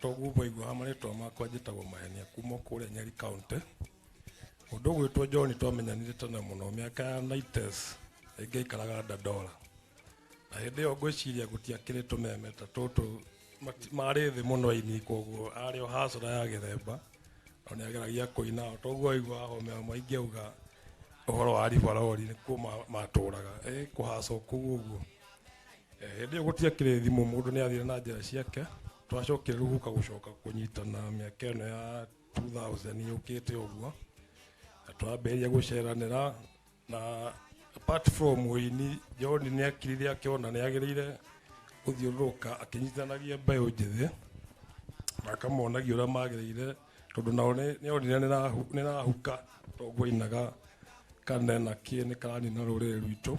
Toguo mwaigua marĩtwa makwa, njĩtagwo Mahenia kuma kũrĩa Nyeri County. Mũndũ ũgwĩtwo John twamenyanire tene mũno mĩaka ya 90s ĩngĩikaraga Dandora, na hĩndĩ ĩyo ngwĩciria gũtiakĩrĩ tũmeme ta tũtũ, marĩ thĩ mũno aini, koguo arĩ o hacũra ya gĩthemba no nĩageragia kũina. Toguo aigua Wahome amwe aingĩauga ũhoro wa ribarori nĩkuo matũraga kũhacwo kũu ũguo. Hĩndĩ ĩyo gũtiakĩrĩ thimũ, mũndũ nĩ athire na njĩra ciake. Twacokire rĩu gũka gũcoka kũnyitana mĩaka ĩno ya 2000 yũkĩte ũguo, na twambĩrĩria gũceranĩra. Na apart from ũini, John nĩ akirire akĩona nĩ agĩrĩire gũthiũrũrũka akĩnyitanagia mbeũ njĩthĩ na akamonagia ũrĩa magĩrĩire, tondũ nao nĩ onire nĩ rahuka toguo ainaga kane na kĩ nĩ karanina rũrĩrĩ rwitũ.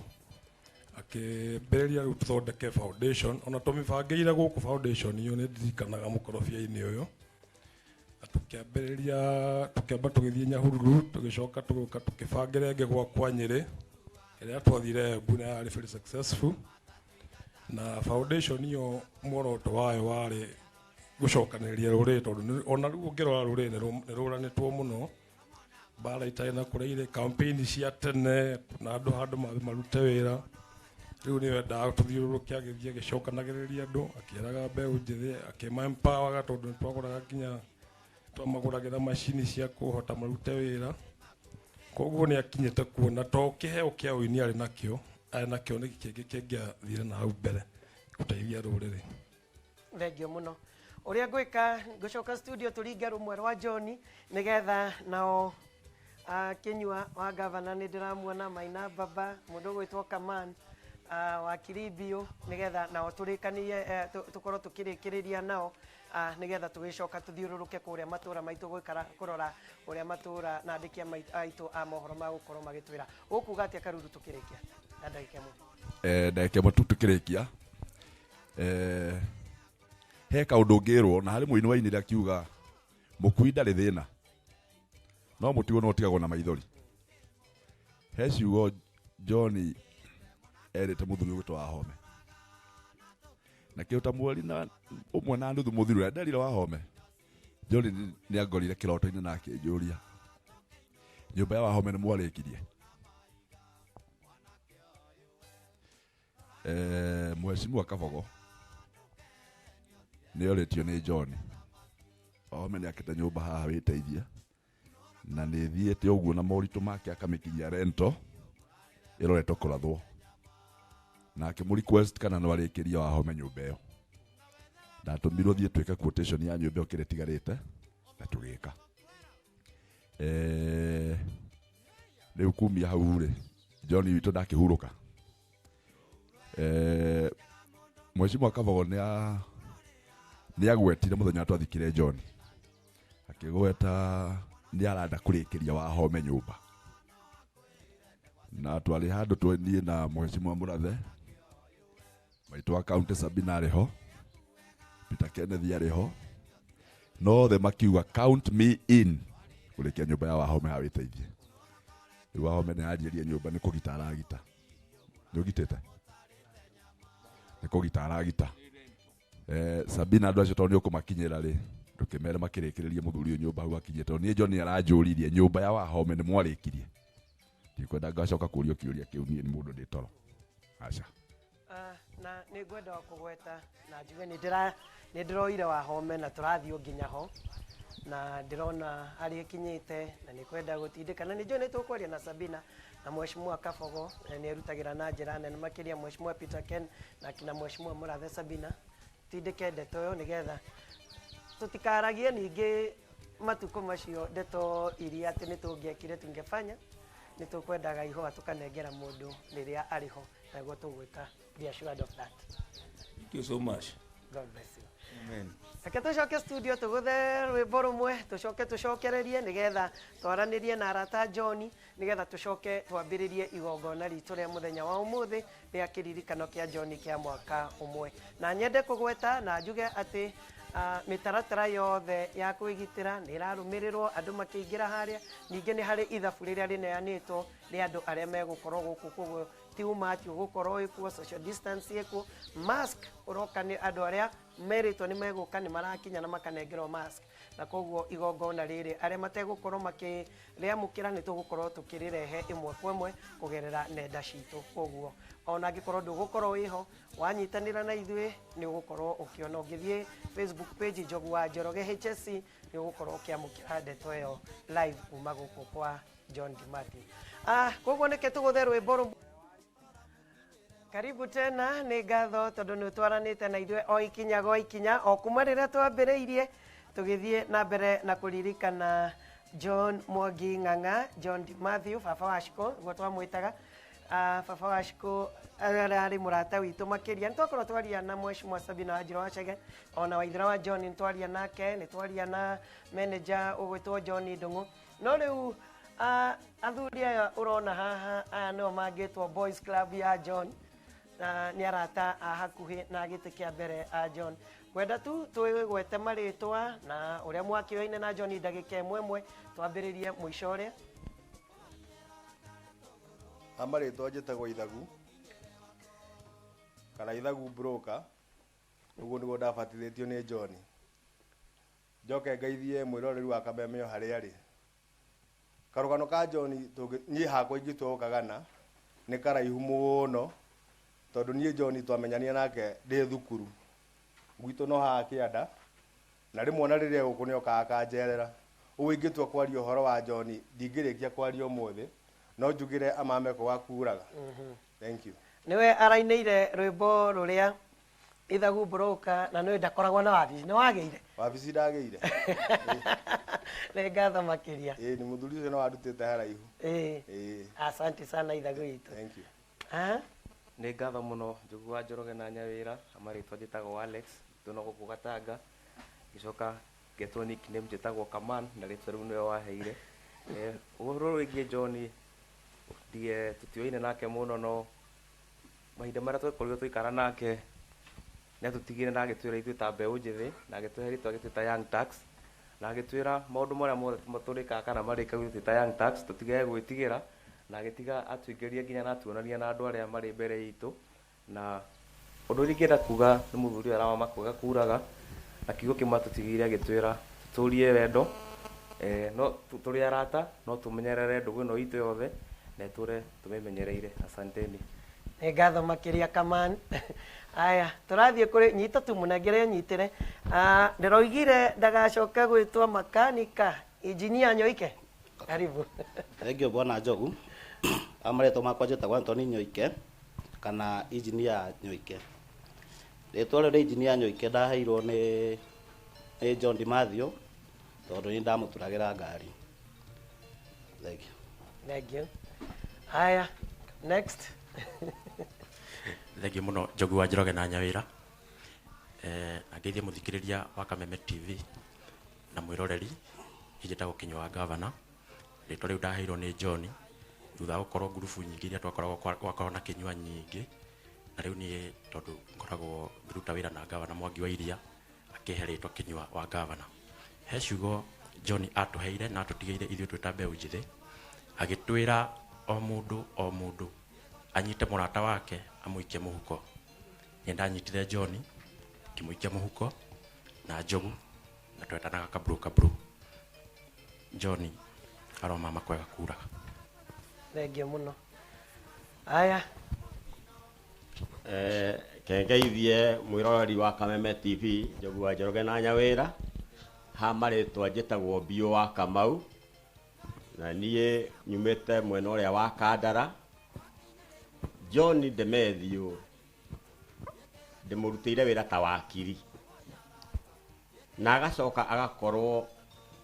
Akĩambĩrĩria rĩu tũthondeke foundation, ona tũmĩbangĩire gũkũ foundation iyo nĩ ndirikanaga mũkorobia-inĩ ũyũ, na tũkĩambĩrĩria tũkĩamba tũgĩthiĩ Nyahururu, tũgĩcoka tũgĩũka tũkĩbangĩra ĩngĩ gwakwa Nyĩrĩ ĩrĩa twathire Embu na yarĩ very successful. Na foundation iyo muoroto wayo warĩ gũcokanĩrĩria rũrĩrĩ, tondũ ona rĩu ũngĩrora rũrĩrĩ nĩ rũranĩtwo mũno, mbara itarĩ na kũrĩa irĩ, campaign cia tene na andũ handũ marute wĩra. Rĩu nĩ wendaga tũthiũrũrũke, agĩthiĩ agĩcokanagĩrĩria andũ, akĩraga mbeũ njĩthĩ, akĩma empower, tondũ nĩ twagũraga nginya twamagũragĩra macini cia kũhota marute wĩra. Koguo nĩ akinyĩte kuona to kĩheo kĩa ũini arĩ nakĩo, arĩ nakĩo nĩ kĩngĩ kĩngĩathire na hau mbere gũteithia rũrĩrĩ. Thengio mũno. Ũrĩa ngwĩka, ngũcoka studio tũringe rũmwe rwa John nĩgetha nao Kinyua wa gavana nĩ ndĩramuona, Maina Baba, mũndũ ũgwĩtwo Kaman wa Kirimbio, nĩgetha nao tũrĩkanie, tũkorwo tũkĩrĩkĩrĩria nao, nĩgetha tũgĩcoka tũthiũrũrũke kũrĩa matũra maitũ gũikara kũrora ũrĩa matũra na andĩki aitũ a mohoro magũkorwo magĩtwĩra. Ũkuga atĩa Karuru tũkĩrĩkia na ndagĩka ĩmwe? Ndagĩka ĩmwe tu tũkĩrĩkia, he kaũndũ ngĩrwo na harĩ mũini wainire akiuga mũkui ndarĩ thĩna no mũtigwo no ũtigagwo na maithori. He ciugo John erĩte mũthuri ũgwĩtwo Wahome na kĩndũ ta mweri na ũmwe na nuthu mũthiru ũrĩa nderire Wahome, John nĩ angorire kĩroto-inĩ na akĩnjũria nyũmba ya Wahome nĩ mwarĩkirie. Mheshimiwa Kabogo nĩ orĩtio nĩ John Wahome nĩ akĩte nyũmba haha wĩteithie, na nĩ thiĩte ũguo na moritũ make akamĩkinyia rento ĩroretwo kũrathwo, na akĩmũ request kana no arĩkĩrie Wahome nyũmba ĩyo. Ndatũmirwo thiĩ twĩke quotation ya nyũmba ĩyo kĩrĩa ĩtigarĩte na tũgĩka. Rĩu kumia hau rĩ, John witũ ndakĩhurũka. Mheshimiwa Kabogo nĩ agwetire mũthenya twathikire John, akĩgweta nĩ arenda kũrĩkĩria Wahome nyũmba, na twarĩ handũ niĩ na Mheshimiwa Mũrathe maitũ wa county Sabina arĩ ho, Peter Kenneth arĩ ho, no othe makiuga count me in kũrĩkia nyũmba ya Wahome haha wĩteithie. Rĩu Wahome nĩ anjĩria nyũmba nĩ kũgita aragita, nĩ ũgitĩte nĩ kũgita aragita. Sabina andũ acio tondũ nĩ ũkũmakinyĩra rĩ, ndũkĩmere makĩrĩkĩrĩrie mũthuri ũyũ nyũmba hau akinyĩte, tondũ niĩ John aranjũririe nyũmba ya Wahome nĩ mwarĩkirie. Ndikwenda ngacoka kũrio kĩũria kĩu, niĩ nĩ mũndũ ndĩ toro, aca. Na nĩ ngwenda kũgweta na njuge nĩ ndĩroire Wahome na tũrathiĩ nginya ho na ndĩrona harĩa ĩkinyĩte, na nĩ kwenda gũtindĩka na nĩ njũĩ nĩ tũkwaria na Sabina na Mheshimiwa Kabogo nĩ erutagĩra na njĩra nene makĩria, Mheshimiwa Peter Ken na kina Mheshimiwa Mũrathe Sabina, tindĩke ndeto ĩyo nĩgetha tũtikaragie ningĩ matukũ macio ndeto iria atĩ nĩ tũngĩekire tungefanya. Nĩ tũkwendaga ihũa tũkanengera mũndũ rĩrĩa arĩ ho, naguo tũgwĩka. Be assured of that. Thank you so much. God bless you. Amen. Reke tũcoke studio tũgũthe rwĩmbo rũmwe, tũcoke tũcokererie nĩgetha twaranĩrie na arata John, nĩgetha tũcoke twambĩrĩrie igongona ritũ rĩa mũthenya wa ũmũthĩ rĩa kĩririkano kĩa John kĩa mwaka ũmwe. Na nyende kũgweta na njuge atĩ mĩtaratara yothe ya kwĩgitĩra nĩ ĩrarũmĩrĩrwo andũ makĩingĩra harĩa. Ningĩ nĩ harĩ ithabu rĩrĩa rĩneanĩtwo rĩa andũ arĩa megũkorwo gũkũ, koguo ti umati ũgũkorwo ĩkuo, social distance ĩkuo, mask ũroka nĩ andũ arĩa merĩtwo nĩ megũka nĩ marakinya na makanengerwo mask. Na koguo igongona rĩrĩ arĩa mategũkorwo makĩrĩamũkĩra nĩ tũgũkorwo tũkĩrĩrehe ĩmwe kwa ĩmwe kũgerera nenda citũ. Koguo ona angĩkorwo ndũgũkorwo wĩho, wanyitanĩra na ithuĩ nĩ ũgũkorwo ũkĩona. Ũngĩthiĩ Facebook page Njogu wa Njoroge HSC nĩ ũgũkorwo ũkĩamũkĩra ndeto ĩyo live kuma gũkũ kwa John Kimathi. Koguo nĩke tũgũthe rwĩmbo rũmwe. Karibu tena, nĩ ngatho tondũ nĩ ũtwaranĩte na ithuĩ o ikinya gwa ikinya o kuma rĩrĩa twambĩrĩirie tũgĩthiĩ na mbere na kũririkana John Mwangi Ng'ang'a, John D. Matthew, baba wa Shiko nĩguo twamwĩtaga. Baba wa Shiko ararĩ mũrata witũ makĩria. Nĩ twakorwo twaria na Mheshimiwa Sabina Wanjirũ wa Chege, ona Waithera wa John nĩ twaria nake, nĩ twaria na manager ũgwĩtwo John Ndung'u. No rĩu athuri aya ũrona haha, aya nĩo mangĩtwo Boys Club ya John, na nĩ arata a hakuhĩ na gĩtĩ kĩa mbere a John. Ngwenda tu twĩgwete marĩtwa na ũrĩa mwakĩoine na John ndagĩka ĩmwe ĩmwe, twambĩrĩrie mũico ũrĩa. Ha marĩtwa njĩtagwo Ithagu kana Ithagu Broker, ũguo nĩguo ndabatithĩtio nĩ John. Njoke ngeithie mwĩroreri wa Kameme o harĩa arĩ. Karũgano ka John niĩ hakwa ingĩtua gũkagana nĩ karaihu mũno, tondũ niĩ John twamenyanire nake ndĩ thukuru gwitũ no haha kĩanda, na rĩmwe na rĩrĩa gũkũ nĩ okaga akanjerera. Ũguo ingĩtua kwaria ũhoro wa John ndingĩrĩkia kwaria ũmũthĩ, no njugire amame kũgakuraga. Thank you. Nĩwe arainĩire rwĩmbo rũrĩa Ithagu Broker, na nĩwe ndakoragwo na wabici. Nĩ wagĩire? Wabici ndagĩire. Nĩ ngatho makĩria. Ĩĩ, nĩ mũthuri ũcio no wandutĩte haraihu. Ĩĩ. Asante sana Ithagu witũ. Thank you. Nĩ ngatho mũno Njogu wa Njoroge na Nyawĩra, marĩtwa njĩtagwo Alex, twĩna gũkũ Gatanga, ngĩcoka ngetwo nickname njĩtagwo Kaman, na rĩtwa rĩu nĩwe waheire. Ũhoro wĩgiĩ John, ndiye tũtioine nake mũno, no mahinda marĩa twakorirwo tũikara nake nĩ atũtigire na agĩtwĩra ithuĩ ta mbeũ njĩthĩ, na agĩtũhe rĩtwa agĩtwĩta Young Tax, na agĩtwĩra maũndũ marĩa mothe tũrĩkaga kana marĩkaga ithuĩ ta Young Tax tũtigage gwĩtigĩra, na agĩtiga atũingĩria nginya na atuonania na andũ arĩa marĩ mbere itũ. Na ũndũ ũrĩa ingĩenda kuga nĩ mũthuri ũyũ aramama kwega kuraga, na kiugo kĩmwe atũtigĩire agĩtwĩra tũtũrie wendo, no tũrĩ arata, no tũmenyerere ndũgũ ĩno itũ yothe na ĩtũre tũmĩmenyereire. Asanteni. Nĩ ngatho makĩria Kaman. Aya, tũrathiĩ kũrĩ nyita tu mũnengere nyitĩre. Ndĩroigire ndagacoke gwĩtwo makanika, Engineer Nyoike. Karibu. Thank you bwana Njogu. Amarĩtwa makwa njĩtagwo Anthony Nyoike kana Engineer Nyoike. Rĩtwa rĩu rĩa Engineer Nyoike ndaheirwo nĩ John Di Mathew tondũ nĩ ndamũturagĩra ngari. Thank you. Thank you. Haya, next. Thank you mũno Njogu wa Njoroge na Nyawĩra. Na ngeithie mũthikĩrĩria wa Kameme TV na mwĩroreri. Niĩ njĩtagwo Kinyua wa Gavana. Rĩtwa rĩu ndaheirwo nĩ John thutha wa gũkorwo ngurubu nyingĩ iria twakoragwo gwakorwo na Kinyua nyingĩ, na rĩu niĩ tondũ ngoragwo ngĩruta wĩra na Gavana Mwangi wa Iria akĩhe rĩtwa Kinyua wa Gavana. He ciugo John atũheire na atũtigĩire ithuĩ twĩ ta mbeũ njĩthĩ, agĩtwĩra o mũndũ o mũndũ anyite mũrata wake amũikie mũhuko. Niĩ ndanyitire John ngĩmũikia mũhuko na Njogu, na twetanaga kaburu kaburu. John aromama kwega kuraga. Thengiũ mũno. Aya. Kengeithie mwĩroreri wa Kameme TV Njogu wa Njoroge na Nyawĩra. Ha marĩtwa njĩtagwo Biũ wa Kamau, na niĩ nyumĩte mwena ũrĩa wa Kandara. John Demethiũ ndĩmũrutĩire wĩra ta wakiri, na agacoka agakorwo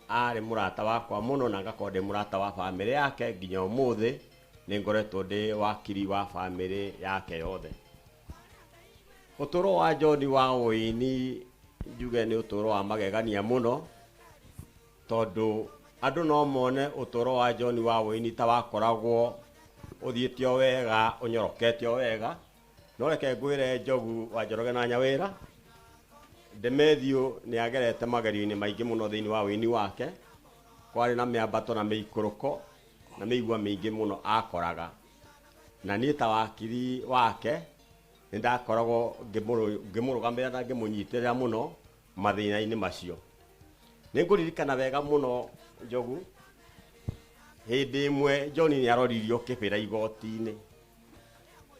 arĩ mũrata wakwa mũno, na ngakorwo ndĩ mũrata wa bamĩrĩ yake nginya ũmũthĩ. Nĩ ngoretwo ndĩ wakiri wa bamĩrĩ yake yothe. Ũtũũro wa John wa ũini njuge nĩ ũtũũro wa magegania mũno, tondũ andũ no mone ũtũũro wa John wa ũini ta wakoragwo ũthiĩte o wega, ũnyorokete o wega. No reke ngwĩre Njogu wa Njoroge na Nyawĩra, Demethiũ nĩ agerete magerio-inĩ maingĩ mũno thĩinĩ wa ũini wake. Kwarĩ na mĩambato na mĩikũrũko na mĩigua mĩingĩ mũno akoraga. Na niĩ ta wakiri wake nĩ ndakoragwo ngĩmũrũgamĩrĩra na ngĩmũnyitĩrĩra mũno mathĩna-inĩ macio. Nĩ ngũririkana wega mũno Njogu, hĩndĩ ĩmwe John nĩ aroririo Kĩbĩra igoti-inĩ.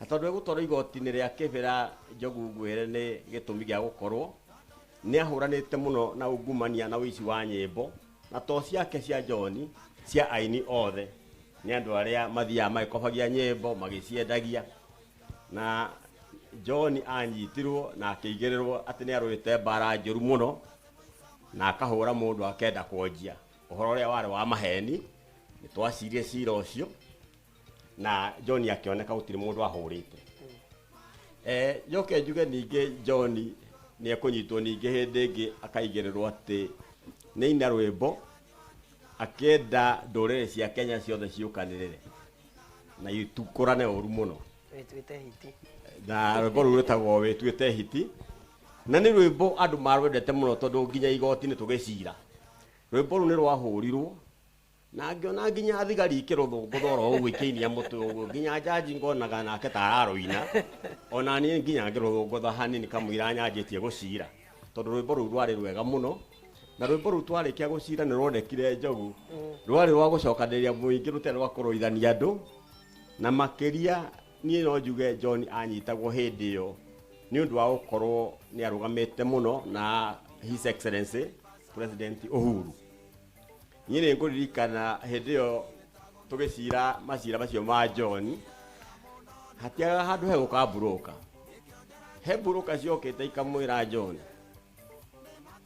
Na tondũ egũtwarwo igoti-inĩ rĩa Kĩbĩra Njogu ngwĩre nĩ gĩtũmi gĩa gũkorwo nĩ ahũranĩte mũno na ungumania na ũici wa nyĩmbo, na to ciake cia John, cia aini othe. Nĩ andũ arĩa mathiaga magĩkobagia nyĩmbo magĩciendagia. Na John anyitirwo na akĩigĩrĩrwo atĩ nĩ arũĩte mbara njũru mũno na akahũra mũndũ akenda kwonjia ũhoro ũrĩa warĩ wa maheni. Nĩ twacirire cira ũcio na John akĩoneka gũtirĩ mũndũ ahũrĩte. Njoke njuge ningĩ John nĩ ekũnyitwo ningĩ hĩndĩ ĩngĩ akaigĩrĩrwo atĩ nĩ aina rwĩmbo akĩenda ndũrĩrĩ cia Kenya ciothe ciũkanĩrĩre na itukũrane ũru mũno. Wĩtuĩte hiti. Na rwĩmbo rũu rwĩtagwo Wĩtuĩte Hiti, na nĩ rwĩmbo andũ marwendete mũno tondũ nginya igoti-inĩ tũgĩcira rwĩmbo rũu nĩ rwahũrirwo na ngĩona nginya thigari ikĩrũthũngũtha oro ũguo ikĩinia mũtwe ũguo, nginya njanji ngonaga nake ta ararũina, ona niĩ nginya ngĩrũthũngũtha hanini kamũira nyanjĩtie gũcira, tondũ rwĩmbo rũu rwarĩ rwega mũno. Na rwĩmbo rũu twarĩkia gũcira nĩ rwonekire Njogu rwarĩ rwa gũcokanĩrĩria mũingĩ, rũtarĩ rwa kũrũithania andũ. Na makĩria niĩ no njuge John anyitagwo hĩndĩ ĩyo nĩ ũndũ wa gũkorwo nĩ arũgamĩte mũno na His Excellency President Uhuru. Niĩ nĩ ngũririkana hĩndĩ ĩyo tũgĩcira macira macio ma John, hatiagaga handũ hegũka mburũka. He mburũka ciokĩte ikamwĩra John,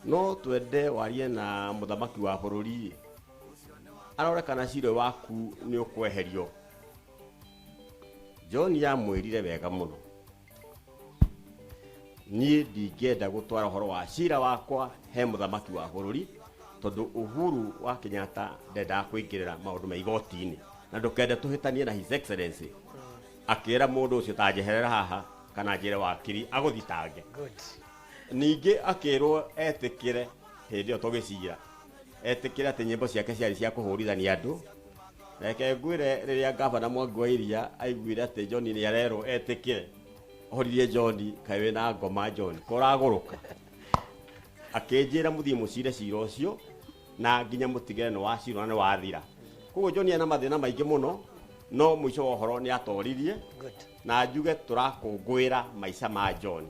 no twende warie na mũthamaki wa bũrũri arore kana cira waku nĩ ũkweherio. John amwĩrire wega mũno, niĩ ndingĩenda gũtwara ũhoro wa cira wakwa he mũthamaki wa bũrũri, tondũ Uhuru wa Kenyatta ndendaga kũingĩrĩra maũndũ ma igoti-inĩ, na ndũkende tũhĩtanie na His Excellency. Akĩra mũndũ ũcio ta njeherera haha kana njĩre wakiri agũthitange. Ningĩ akĩrwo etĩkĩre hĩndĩ ĩyo tũgĩcira, etĩkĩre atĩ nyĩmbo ciake ciarĩ cia kũhũrithania andũ. Reke ngwĩre, rĩrĩa ngavana Mwangi wa Iria aiguire atĩ John nĩ arerwo etĩkĩre, oririe John, kaĩ wĩna ngoma John, ko ũragũrũka? Akĩnjĩra mũthiĩ mũcire cira ũcio na nginya mũtigĩre nĩ wacirwo na nĩ wathira. Koguo John ena mathĩna maingĩ mũno, no mũico wa ũhoro nĩ atoririe. Na njuge tũrakũngũĩra maica ma John.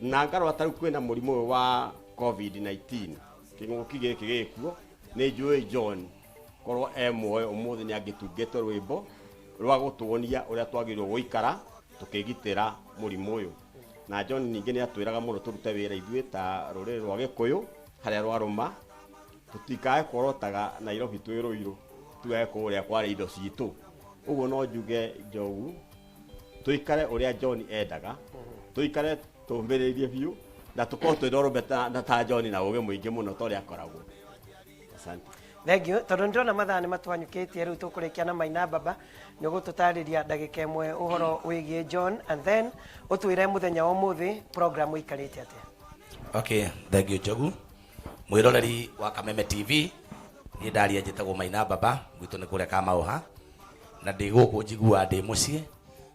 Na ngarora ta rĩu kwĩna mũrimũ ũyũ wa COVID-19, kĩng'ũki gĩkĩ gĩkuo, nĩ njũĩ John korwo e muoyo ũmũthĩ nĩ angĩtungĩte rwĩmbo rwa gũtuonia ũrĩa twagĩrĩirwo gũikara tũkĩgitĩra mũrimũ ũyũ. Na John ningĩ nĩ atwĩraga mũno tũrute wĩra ithuĩ ta rũrĩrĩ rwa Gĩkũyũ harĩa rwarũma, tũtikae kuorotaga Nairobi twĩ Rũirũ, tugae kũrĩa kwarĩ indo citũ. Ũguo no njuge Njogu, tũikare ũrĩa John endaga, tũikare tũmĩrĩirie biũ na tũkorwo twĩna ũrũme na ta John na ũgĩ mũingĩ mũno ta ũrĩa akoragwo. Asante. Thank you. Tondũ nĩndĩrona mathaa nĩ matwanyũkĩtie, rĩu tũkũrĩkia na Maina Baba. Nĩ ũgũtũtarĩria ndagĩka ĩmwe ũhoro wĩgiĩ John and then ũtwĩre mũthenya wa ũmũthĩ program ĩikarĩte atĩa. Okay, thank you Njogu. Mwĩroreri wa Kameme TV, niĩ ndaria njĩtagwo Maina Baba, gwitũ nĩ kũrĩa Kamaũha, na ndĩ gũkũ njiguaga ndĩ mũciĩ,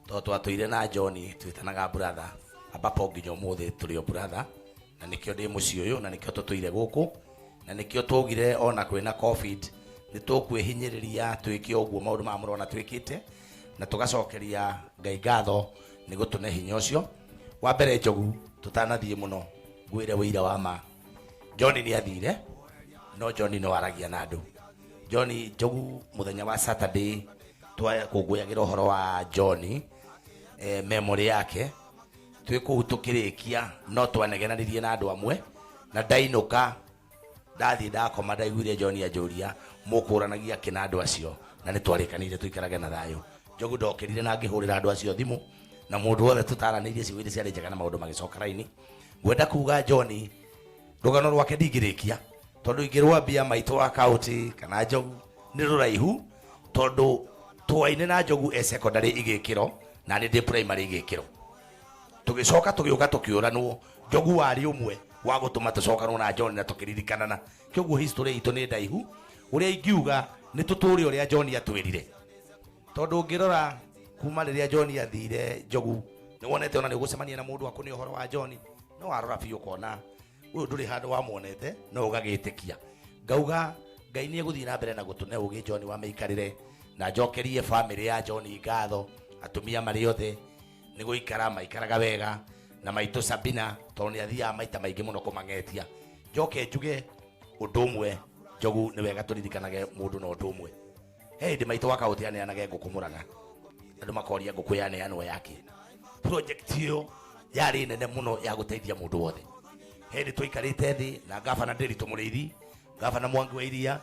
tondũ twatũire na John twĩtanaga brother, ambapo nginya ũmũthĩ tũrĩ o brother, na nĩkĩo ndĩ mũciĩ ũyũ, na nĩkĩo tũtũire gũkũ, na nĩkĩo twaugire ona kwĩna COVID nĩ tũkwĩhinyĩrĩria twĩke ũguo maũndũ maya mũrona twĩkĩte, na tũgacokeria Ngai ngatho nĩ gũtũne hinya ũcio. Wa mbere Njogu, tũtanathiĩ mũno ngwĩre ũira wa ma, John nĩ athire, no John no aragia na andũ. John Njogu mũthenya wa Saturday twakũngũyagĩra ũhoro wa John, memory yake, twĩ kũu tũkĩrĩkia no twanegenanirie na andũ amwe, na ndainũka ndathiĩ ndakoma ndaiguire John anjũria mũkũranagia kĩ na andũ acio, na nĩ twarĩkanĩire tũikarage na thayũ. Njogu ndokĩrire na ngĩhũrĩra andũ acio thimũ na mũndũ wothe tũtaranĩirie ciugo iria ciarĩ njega na maũndũ magĩcoka raini. Ngwenda kuga John, rũgano rwake ndingĩrĩkia tondũ ingĩrwambia maitũ wa kaunti kana Njogu nĩ rũraihu, tondũ twaine na Njogu e secondary igĩkĩro na nĩ ndĩ primary igĩkĩro. Tũgĩcoka tũgĩũka tũkĩũranwo, Njogu warĩ ũmwe wa gũtũma tũcokanwo na John na tũkĩririkanana. Kĩoguo history itũ nĩ ndaihu. Ũrĩa ingiuga nĩ tũtũre ũrĩa John atwĩrire, tondũ ũngĩrora kuma rĩrĩa John athire, Njogu nĩ wonete ona nĩ ũgũcemania na mũndũ akũnĩ ũhoro wa John, no warora biũ ũkona ũyũ ndũrĩ handũ wamuonete no ũgagĩtĩkia. Ngauga Ngai nĩ egũthiĩ na mbere na gũtũne ũgĩ John wa mĩikarĩre, na njokerie famĩlĩ ya John ngatho, atumia marĩ othe nĩ gũikara maikaraga wega, na maitũ Sabina tondũ nĩ athiaga maita maingĩ mũno kũmang'etia. Njoke njuge ũndũ ũmwe, Njogu, nĩ wega tũririkanage mũndũ na ũndũ ũmwe. He hĩndĩ maitũ wa kaũntĩ aneanage ngũkũ Mũrang'a, andũ makoria ngũkũ yaneanwo yake. Project ĩyo yarĩ nene mũno ya gũteithia mũndũ wothe. He hĩndĩ twaikarĩte thĩ na gavana Ndiritu Mũrĩithi, gavana Mwangi wa Iria,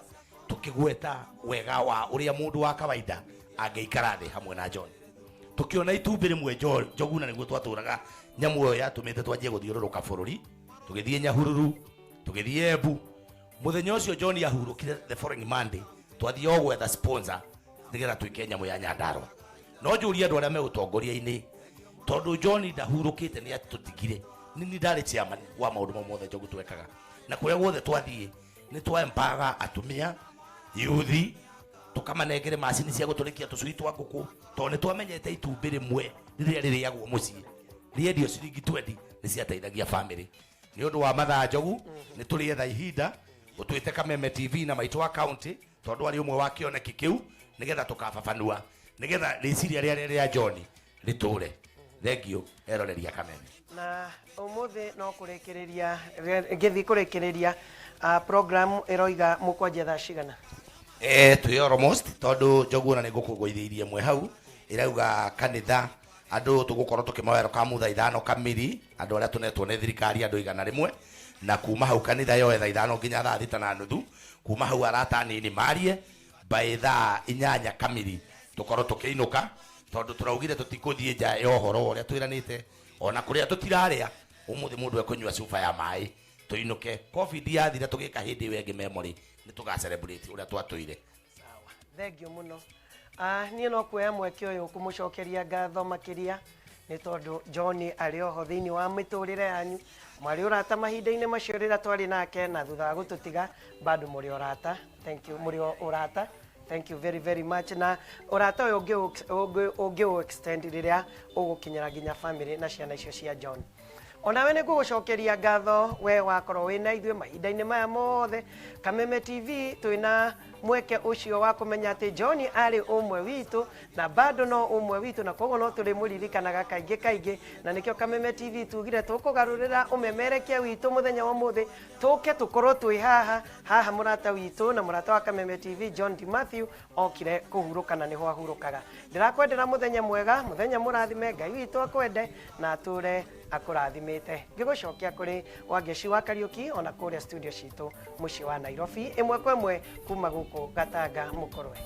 tukĩgweta wega wa ũrĩa mũndũ wa kawaida angĩikara thĩ hamwe na John. Tukiona itumbĩ rĩmwe Njogu, na nĩguo twatũraga nyamũ ĩyo yatũmĩte twanjie gũthiũrũrũka bũrũri, tũgĩthiĩ Nyahururu, tũgĩthiĩ Embu. Mũthenya ũcio John ahurũkire the following Monday, twathiĩ o gwetha sponsor nĩgetha twĩke nyamũ ya Nyandarua. No njũrie andũ arĩa me ũtongoria-inĩ, tondũ John ndahurũkĩte nĩ atũtigire, nini ndarĩ chairman wa maũndũ mau mothe Njogu twekaga, na kũrĩa guothe twathiĩ nĩ twaempaga atumia yuthi, tũkamanengere macini cia gũtũrĩkia tũcui twa ngũkũ, tondũ nĩ twamenyete itumbĩ rĩmwe rĩrĩa rĩrĩagwo mũciĩ rĩendio ciringi 20 nĩ ciateithagia family. Nĩ ũndũ wa mathaa, Njogu, nĩ tũrĩetha ihinda ũtwĩte Kameme TV na maitũ wa county, tondũ arĩ ũmwe wa kĩoneki kĩu, nĩgetha tũkababanua nĩgetha rĩciria rĩarĩa rĩa John rĩtũre. Thank you eroreria Kameme. Na umuthi no kurikiria ngĩthiĩ kũrĩkĩrĩria program ĩroiga mũkwanjia thaa cigana? Twĩ almost, tondũ Njogu ona nĩ ngũkũgũithĩirie ĩmwe hau ĩrauga kanitha andũ tũgũkorwo tũkĩmawelcome thaa 5 kamiri, andũ arĩa tũnetwo nĩ thirikari andũ 100, na kuma hau kanitha yoe thaa 5 nginya thaa 6:30. Kuma hau arata anini marie by thaa 8 kamiri tũkorwo tũkĩinũka, tondũ tũraugire tũtikũthiĩ nja ya ũhoro ũrĩa twĩranĩte, ona kũrĩa tũtirarĩa ũmũthĩ mũndũ ekũnyua cuba ya maĩ tũinũke. Covid yathira tũgĩka hĩndĩ ĩyo ĩngĩ memory nĩ tũga celebrate ũrĩa twatũire. Thank you mũno. Niĩ no kuoya mweke ũyũ kũmũcokeria ngatho makĩria nĩ tondũ John arĩ oho thĩinĩ wa mĩtũrĩre yanyu, mwarĩ ũrata mahinda-inĩ macio rĩrĩa twarĩ nake, na thutha wa gũtũtiga bado mũrĩ ũrata. Thank you, mũrĩ o ũrata. Thank you very very much. Na ũrata ũyũ ũngĩ extend rĩrĩa ũgũkinyĩra nginya family na ciana icio cia John. Onawe nĩ ngũgũcokeria ngatho we wakorwo wĩna ithuĩ mahinda-inĩ maya mothe. Kameme TV twĩna mweke ũcio wa kũmenya atĩ John arĩ ũmwe witũ na bado no ũmwe witũ, na koguo no tũrĩmũririkanaga kaingĩ kaingĩ, na nĩkĩo Kameme TV tugire tũkũgarũrĩra ũmemerekia witũ mũthenya wa ũmũthĩ, tũke tũkorwo twĩ haha haha mũrata witũ na mũrata wa Kameme TV John D Matthew okire kũhurũka na nĩho ahurũkaga. Ndĩrakwendera mũthenya mwega, mũthenya mũrathime, Ngai witũ akwende na atũre akũrathimĩte. Ngĩgũcokia kũrĩ Wangeci wa Kariũki ona kũrĩa studio citũ mũciĩ wa Nairobi, ĩmwe kwa ĩmwe kuma gũkũ Gatanga Mũkorwe.